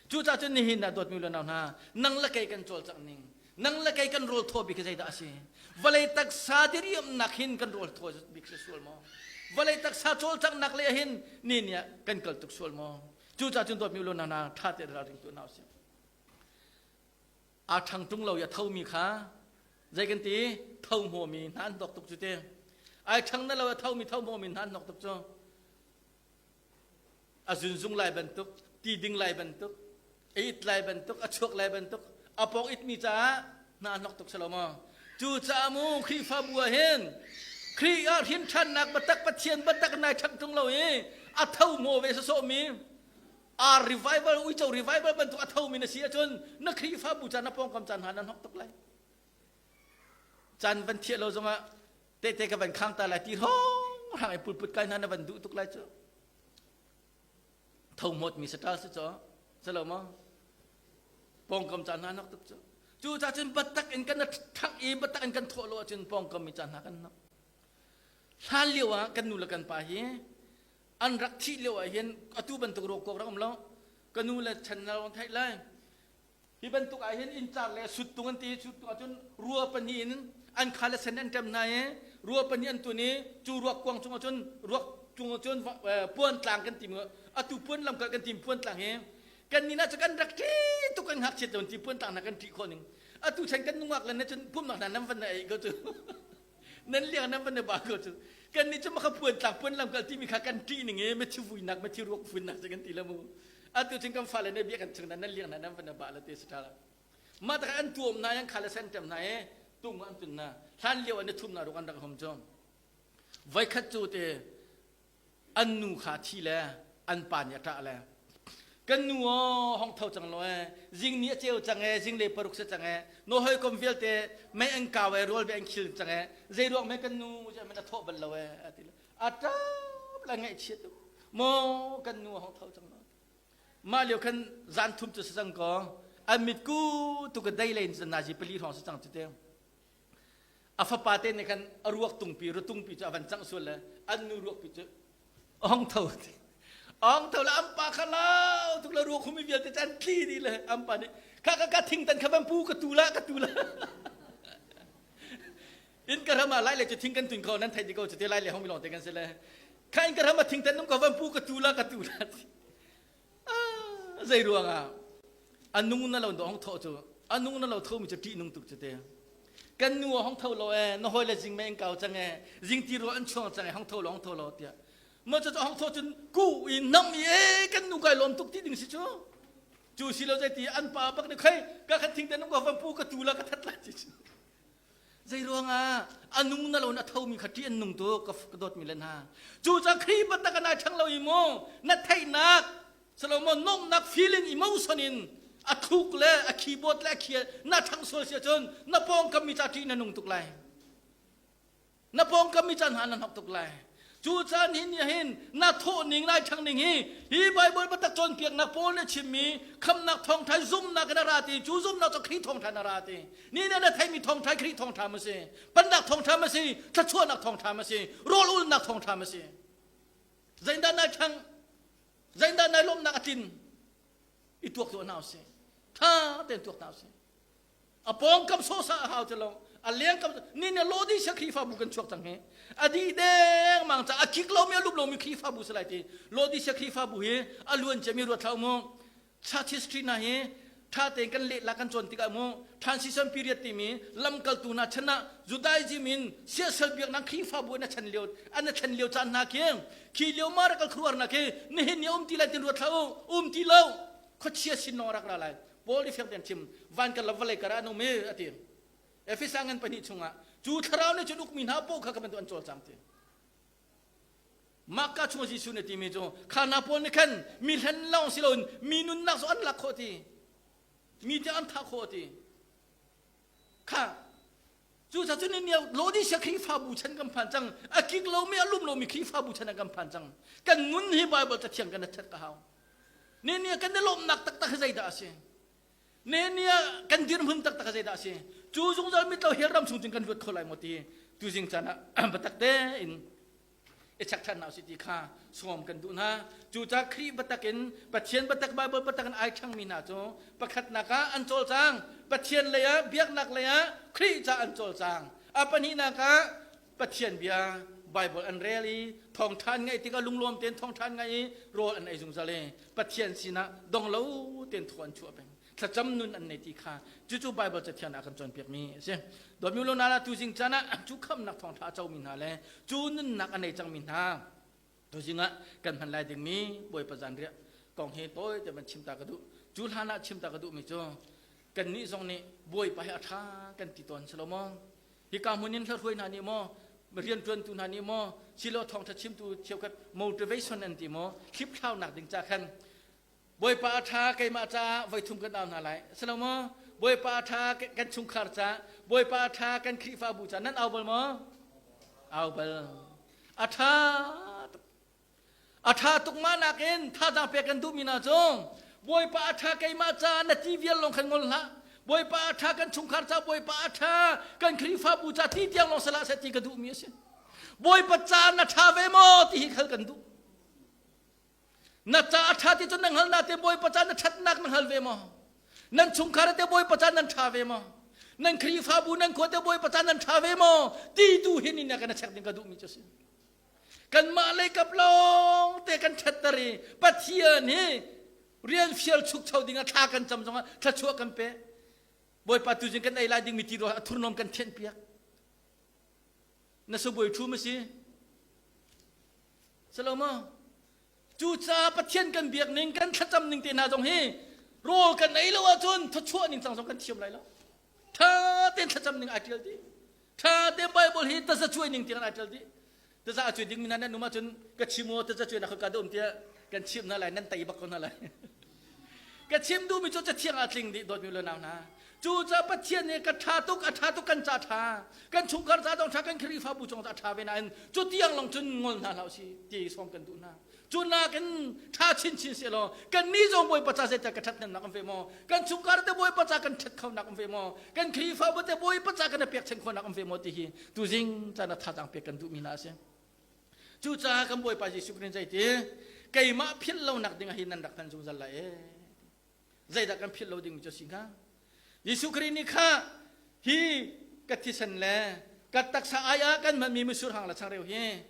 cucaah cun nihin ah dawtmi le nau hna nang le kei kan cawlcangh ning Nang le kei kan rawl thaw bik hi zeidah a si? Vawlei taksa diriamnak hin kan rawl thaw bik si sual maw? Vawlei taksa cawlcanghnak le hin ni ni ah kan kal tuk sual maw? Cucaah cun dawtmi ulu na tha te ralring tu hna usih. Aa ṭhang ṭung lo i a thomi kha zei kan ti tho hmawmi hna an hnok tuk cu ti. Ai ṭhang na lo a thomi tho hmawmi hna an hnok tuk cu. A zunzung lai bantuk, ti ding lai bantuk, a it lai bantuk, a chuak lai bantuk, a pawng itmi caah hna a hnok tuk si lo maw? Cucaah mu Khrihfabu ah hin Khrih ah hrin ṭhannak biatak Pathian biatak nai ṭhang ṭung lo i a tho maw ve sawsawhmi a revival uico revival bantuk a thomi na si ahcun na Khrihfabu caan na pawngkam caan hna nan hnok tuk lai. Caan van thiah lo zongah tehte ka van khang ta lai ti hrawng hrang i pulput kai hna na van duh tuk lai cu tho hmawt mi saṭal si caw si lo maw pawngkam caan hna nok tuk cu cu ca cun batak in kan ṭhangh i batak in kan thawh lo ahcun pawngkam mi caan hna kan nok hlan lio ah kan nu le kan pa hi an rak thih lio ah hin atu bantuk rawk rak um lo ka nu le chan na lawng theih lai Hi bantuk ah hin inncar le suttung an ti suttung ahcun rua pahnih in an kha le sen an ṭem hna i rua pahnih an tun i cu ruak kuang chung ahcun ruak cung ahcun puan tlang kan ti atu puan lamkal kan ti puan tlang hi kan ni na cu kan rak ṭi tuk kan ngakchiat lo ti puan tlang hna kan ṭih khawh ning atu chan kan nungak le na cun pumnak hna nan van na ei ko cu nan liang nan van na ba ko cu kan ni cu maka puan tlang puan lamkal timi kha kan ṭih ning i mithi vuinak mithi ruak vuinak cu kan ti la mu. Atu cun kan fale nih bia kan chung nan liang na nan van ba la te sa tha. Ma ta an tuam na yang khala sen tem na e tung an tun na hlan lio an thum na ruk an rak hom chom. Voi khat cu te an nu kha thi le an pa nih a ṭah le kan nu aw hong tho cang lo e zing ni a ceu cang e zing le paruk se cang e no hoi kom vialte mei an kau e rual ve an khil cang e zei ruang me kan nu men a thawh bal lo e a ti le a ṭap la ngaih chiat tuk maw kan nu hong tho cang lo mah lio khan zan thum cu si cang ko an mitku tu ka dei lein nazi pali hrawng si cang cu te A fapa te nih khan a ruak tungpi rutungpi cu a van cangh sual le an nu ruakpi cu a hong tho ti. A hong tho le an pa kha lau tuk le ruak humi vialte cu an tli dih le an pa nih kha ka ka thingtan kha van pu ka tu la ka tu la. In ka ram ah lai le cu thing kan tun kho nan thei di ko cu te lai le hong mi lawng te kan si le kha in ka ram ah thingtan num ko van pu ka tu la ka tu la. Zei ruangah a nung na lo do hong tho cu a nung na lo tho mi cu ṭih nung tuk cu te kan nu hong tho lo e na hawi le zing me in kau cang e zing ti ro an chuang cang e hong tho lo hong tho lo tiah ma cu hong tho cun ku i nam i e kan nu kai lawm tuk ti ding si cu cu si lo zei ti an pa bak ne khai ka khat thing te nung ko van pu ka tu la ka that la ti cu Zei ruangah a nung na lo na thomi kha ṭih an nung tuk ka dawtmi le hna. Cu ca Khrih biatak an ai ṭhang lo i mu na theihnak Solomon nomnak feeling emotion in a thluk le a keyboard le a khial na ṭhang sual si ahcun na pawngkam mi ca ṭih na nung tuk lai. Na pawngkam mi ca hna na hnok tuk lai. Cu caan hin nih hin na thawh ning lai ṭhang ning hi hi Bible biatak cawnpiaknak Paul nih chimmi khamnak thawngṭha zumhnak in a ra ti cu zumhnak cu Khrih thawngṭha in a ra ti ni nih na theihmi thawngṭha Khrih thawngṭha ma si pannak thawngṭha ma si thluachuahnak thawngṭha ma si rawl ulnak thawngṭha ma si zeindah nai ṭhang zeindah nai lawmhnak a tlin i tuak tuah hna usih ṭha tein tuak hna usih A pawngkam sawhsah a hau ti lo. A lengkam ni ne Laodicea Khrihfabu kan chuak cang hi. A dih dengmang ca a kik lomi a lup lomi Khrihfabu si lai ti. Laodicea Khrihfabu hi a luan ciami ruat hlah mu. Church history hna hi tha tein kan leh la kan cawn tikah mu transition period timi lamkaltu hna chan ah Judaism in siasal biaknak Khrihfabu an chan lio an thlen lio caan hna khi khi lio ma rak khuaruahnak khi nihin ni um ti lai tin ruat hlah u um ti lo khuachia sin lawng rak ra lai Paul nih fiang tein chim van kan la vawlei kar ah an um i a ti Efesa ngan pahnih chungah cu thlarau nih cun ukmi hna paoh kha ka bantuk an cawlcang ti Mahka chung Jesuh nih timi cu kha hna pawl nih khan mi hlen lawng si loin mi nunnak zong an lak khawh ti mi te an thah khawh ti kha cu ca cu ni Laodicea Khrihfabu chan kan phan cang a kik lomi a lum lomi Khrihfabu chan ah kan phan cang kan nun hi Bible cathiang kan that ka hau Ne ni kan i lawmhnak taktak hi zeidah a si? Ne ni ah kan dirhmun taktak hi zeidah a si? Cu zungzal mitlo hell ram chung cun kan luat kho lai maw ti tuzing caan ah biatak tein i chek ṭhan hna usih ti kha sawm kan duh hna. Cucaah Khrih biatak in Pathian biatak Bible biatak in ai ṭhangmi hna cu pakhatnak ah an cawlcang. Pathian lei ah biaknak lei ah Khrih ca an cawlcang. A pahnihnak ah Pathian bia Bible an rel i thawngṭha an ngaih tikah lunglawm tein thawngṭha an ngaih i rawl an ei zungzal i Pathian sinah dong lo tein thaw an chuah peng. Thlacam nun an nei ti kha cucu Bible cathiang ah kan cawnpiakmi a si. Dawtmi u na tuzing caan ah cu khamnak thawngṭha a comi hna le cu nunnak a nei cangmi hna tuzing ah kan hman lai dingmi Bawipa zanriah kong hi tawi te van chim ta ka duh. Cu hlan ah chim ta ka duhmi cu kannih zong nih Bawipa hi a ṭha kan ti tawn si lo maw? Hika hmun in hlahruai hna nih maw rianṭuantu hna nih maw silo thawngṭha chimtu cheukhat motivation an ti maw hliphlau ding ca khan Bawipa a ṭha keimah caah voithum kan au hna lai silo maw Bawipa a ṭha kan chungkhar ca Bawipa a ṭha kan Khrihfabu ca nan au bal maw au bal a ṭha A ṭha tuk ma nakin thazaang pek kan duhmi hna cu Bawipa a ṭha keimah caah na ti vial lawng khan ngol hlah. Bawipa a ṭha kan chungkhar ca Bawipa a ṭha kan Khrihfabu ca ti tiang lawng salah seh ti ka duhmi a si. Bawipa ca na ṭha ve maw ti hi khal kan duh. Na ca a ṭha ti cu na hngal na te Bawipa ca na ṭhatnak na hngal ve maw? Nan chungkhar te Bawipa ca nan ṭha ve maw? Nan Khrihfabu nan khua te Bawipa ca nan ṭha ve maw? Ti tu hin in na kan check ding ka duhmi cu a si. Kanmah lei kap lawng te kan ṭhatter i Pathian hi rian fial chukcho ding ah thla kan cam zongah thluachuah kan pe. Bawipa tuzing kan ei lai dingmi ti a thurhnawm kan thianh piak. Na sabuai ṭhum a si. Salo maw? Cucaah Pathian kan biak ning, kan thlacam ning te hna zong hi rawl kan ei lo ahcun thawchuah ning cang zong kan thiam lai lo. Tha tein thlacam ning ai ṭial dih. Tha tein Bible hi taza cuai ning tiang ai ṭial dih. Taza a cuai ding mi hna nan um ahcun ka chim aw taza cuai nak ka da um tiah kan chim hna lai nan tei bak ko hna lai. Ka chim duhmi cu cathiang ah tling dih dawtmi le nau hna. Cucaah Pathian nih ka ṭha tuk, a ṭha tuk kan ca ṭha, kan chungkhar ca zong ṭha, kan Khrihfabu zong a ṭha ve nain cu tiang lawng cun ngol hna hlah usih ti sawm kan duh hna. Cu nakin ṭha chinchin seh law kan nih zong Bawipa ca zeital ka ṭhathnemnak um ve maw? Kan chungkhar te Bawipa ca kan ṭhat khonak um ve maw? Kan Khrihfabu te Bawipa ca kan i pekchanh khawhnak um ve maw ti hi tuzing caan ah thazaang pek kan duhmi hna a si. Cucaah kan Bawipa Jesuh Khrist zeiti keimah philh lonak ding ah hin nan rak hman zungzal lai ee. Zeidah kan philh lo ding cu a si hnga? Jesuh Khrist nih kha hi ka thisen le ka taksa ai ah kan hmanmi mitsur hang le changreu hi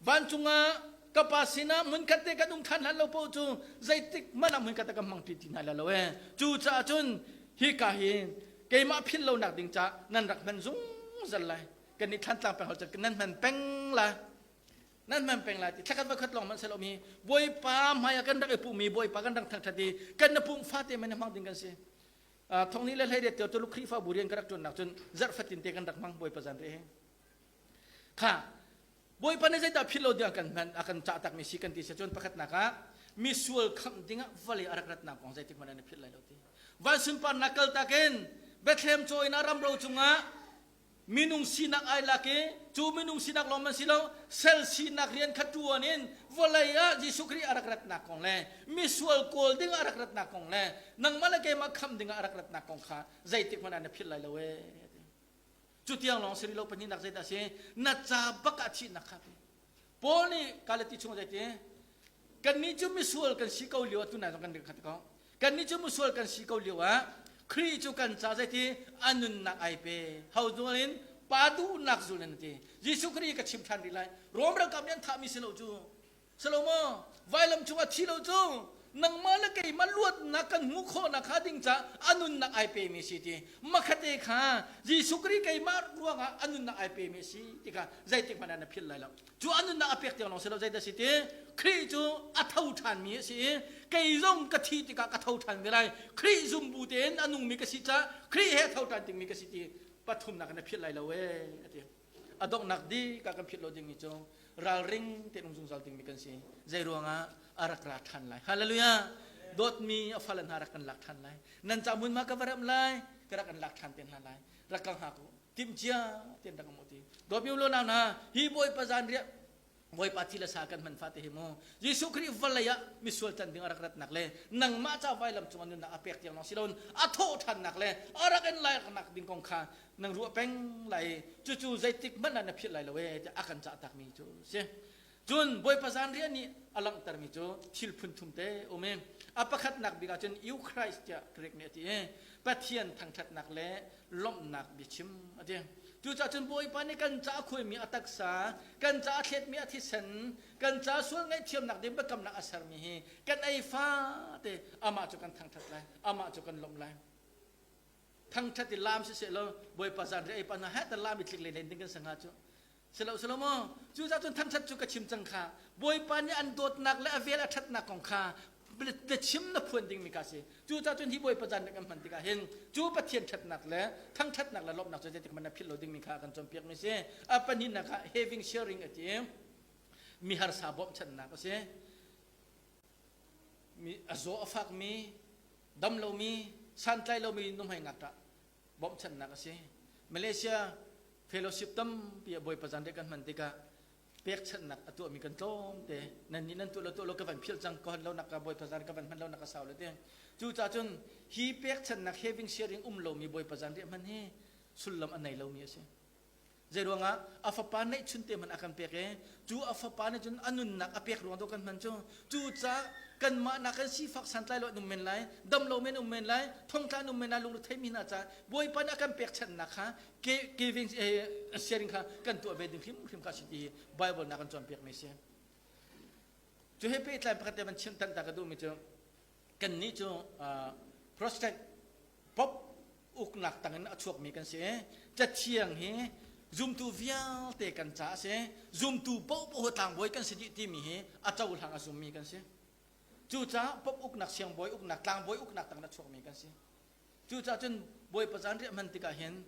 vancung ah ka pa sinah hmunkhat te kan um ṭhan hlan lo paoh cu zeitik hmanh ah hmunkhat ah kan hmang ṭi ti hna lai lo ee. Cucaah cun hi ka hi keimah philh lonak ding ca nan rak hman zungzal lai. Kan nih Thlantlang peng hol nan hman peng la nan hman peng lai ti thlakhat vakhat lawng hmanh selo mi Bawipa hmai ah kan rak i pummi Bawipa kan rak thangthat i kan na pum fate men hmang ding kan si. Thongni le hlei te Tuluk Khrihfabu rian ka rak ṭuannak cun zarh fatin te kan rak hmang Bawipa zan re kha Bawipa nih zeidah philh lo ding kan hman a kan cah takmi si kan ti si cun pakhatnak ah misual khamh dingah vawlei a rak ratnak kong zeitik hmanh an philh lai lo ti. Van sunparnak kal takin Bethlehem caw in a ramro cungah minung sinak ai lak i cu minung sinak lawng man si lo sel sinak rian kha ṭuan in vawlei ah Jesuh Khrih a rak ratnak kong le misual kawl ding a rak ratnak kong le nangmah le keimah khamh ding ah a rak ratnak kong kha zeitik hmanh ah na philh lai lo ee cu tiang lawng si rih lo pahnihnak zeidah si na ca bak ah thihnak kha Paul nih Galati chung zeiti kannih cu misual kan si ko lio ah tunai zong kan khat ko kannih cu misual kan si ko lio ah Khrih cu kan ca zeiti a nunnak ai pe ho zul in pa duhnak zul in ti Jesuh Khrih ka chim ṭhan rih lai Rom ralkap nih an thahmi si lo cu Salomo vailam cungah thi lo cu nangmah le keimah luatnak kan hmuh khawhnak kha ding ca a nunnak ai pemi si ti makhate kha Jesuh Khrih keimah ruangah a nunnak ai pemi si ti kha zeitik hmanh ah na philh lai lo cu a nunnak a pek tiang lawng si lo zeidah si ti Khrih cu a tho ṭhanmi a si i kei zong ka thi tikah ka tho ṭhan ve lai Khrih zumbu tein a nungmi ka si caah Khrih he tho ṭhan dingmi ka si ti pathumnak na philh lai lo ee a ti a donghnak dih ka kan philh lo dingmi cu ralring tein um zungzal dingmi kan si. Zei ruangah a rak ra ṭhan lai. Hallelujah! Dawtmi a fale hna rak kan lak ṭhan lai. Nan ca hmunhma ka va remh lai, ka rak kan lak ṭhan te hna lai. Rak ka hngak u. Timhcia tein rak um u ti. Dawtmi u nau hna, hi Bawipa zan riah Bawipa thi le sa kan hman fate hi mu. Jesuh Khrih vawlei ah misual can ding a rak ratnak le nangmah ca vailam cung ah nunnak a pek tiang lawng si loin a thawh ṭhannak le a rak in lai nak ding kong kha nang ruah peng lai cucu zeitik hmanh ah na philh lai lo ee tiah a kan cah takmi cu si cun Bawipa zan rian nih a langhtermi cu thil phun thum te um i a pakhatnak bik ah cun Eucharist tiah Greek nih a ti i Pathian thangṭhatnak le lawmhnak biachim a ti cucaah cun Bawipa nih kan ca a khuaimi a taksa kan ca a thletmi a thisen kan ca sual ngaihthiamnak ding biakamnak a sermi hi kan ei fate amah cu kan thangṭhat lai amah cu kan lawmh lai Thangṭhat i laam siseh law Bawipa zan ri ei pa hna he ta laam i tlik len ding kan si hnga cu. Silo silo maw? Cu cah cun thangṭhat cu ka chim cang kha. Bawipa nih an dawtnak le a vel a ṭhatnak kong kha na chim na phuan dingmi ka si. Cu cah cun hi Bawipa zan kan hman tikah hin cu Pathian ṭhatnak le thangṭhatnak le lawmhnak cu zeitik hmanh na philh lo dingmi kha kan cawnpiakmi si. A pahnihnak ah having sharing a ti. Mi harsa bawmhchanhnak a si. Mi a zaw a fakmi, dam lomi, santlai lomi nuhmei ngakṭah bawmhchanhnak a si. Malaysia fellowship tampi ah Bawipa zanriah kan hman tikah pekchanhnak a tuahmi kan tlawm te. Nan nih nan tuah lo tuah lo ka van philh cang ka hon lo nak ka Bawipa zan ka van hman lo nak ka sau le te. Cucaah cun hi pekchanhnak having sharing um lomi Bawipa zanriah hman hi sullam a nei lomi a si. Zeiruangah a fapa neihchun te hmanh a kan pek i cu a fapa nih cun a nunnak a pek ruang dawh kan hman cu cucaah kanmah nak kan sifak santlai lo an um men lai dam lo men um men lai thongtla an um men lai lungre mi hna caah Bawipa nih a kan pekchanhnak kha giving sharing kha kan tuah ve ding hrimhrim kha si ti Bible na kan cawnpiak mi si cu he pehtlai pakhat te van chim tan ta ka duhmi cu kannih cu Protestant Pop uknak tangin a chuakmi kan si i cathiang hi. Zumtu vialte kan ca a si. Zumtu paohpaoh tlangbawi kan si dih timi hi a cohlang a zummi kan si. Cucaah pop uknak, siangbawi uknak, tlangbawi uknak tang na chuakmi kan si. Cucaah cun Bawipa caan riah hman tikah hin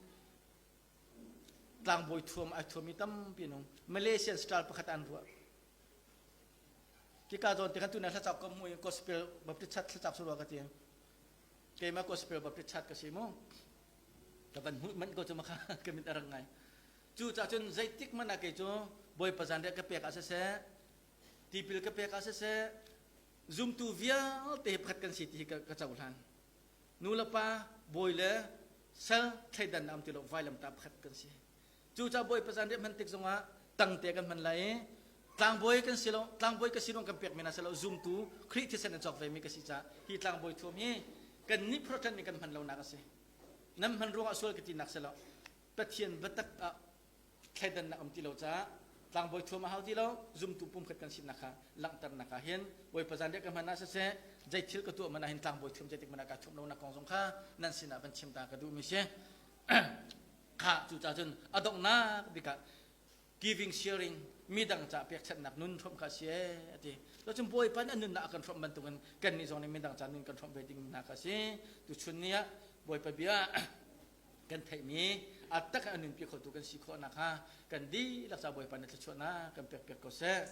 tlangbawi thuam ai thuammi tampi nung Malaysian style pakhat an ruah. Kika zawn te khan tuna thlacak ka hmu i gospel Baptist chat thlacak surua ka ti. Keimah gospel Baptist chat ka si mu. Ka van hmuh manh ko cu makha ka mit a rang ngai. Cu ca cun zeitik hmanh ah kei cu Bawipa zanriah ka pek ah siseh, tipil ka pek ah siseh, zumtu vialte hi pakhat kan si ti hi ka, ka cohlan. Nu le pa, bawi le sal thleidan am ti lo vailamtah pakhat kan si. Cucaah Bawipa zanriah hman tik zongah tangte kan hman lai i tlangbawi kan si lo tlangbawi ka si ruang kan pek men si lo zumtu Khrih thisen in cawk ve mi ka si caah hi tlangbawi thuam hi kan nih Protestant nih kan hman lonak a si. Nan hman ruangah sual ka tinak si lo. Pathian biatak ah thleidannak um ti lo caah tlangbawi thuam a hau ti lo zumtu pumkhat kan sinak kha langhternak ah hin Bawipa zanriah ka hman ah siseh zei thil ka tuah man ah hin tlangbawi thuam zeitik man ah ka thuam lonak kong zong kha nan sinah van chim ta ka duhmi si. Kha cucaah cun a donghnak bik ah giving sharing midang ca pekchanhnak nun hrawmh kha si ee a ti. Cun Bawipa nih a nunnak a kan hrawmh bantukin kannih zong nih midang ca nun kan hrawmh ve ding hna kha si. Tuchun ni ah Bawipa bia kan theihmi a tak a nunpi khotu kan si khawh nakhnga kan dihlak ca Bawipa nih thluachuahnak kan pek piak ko seh.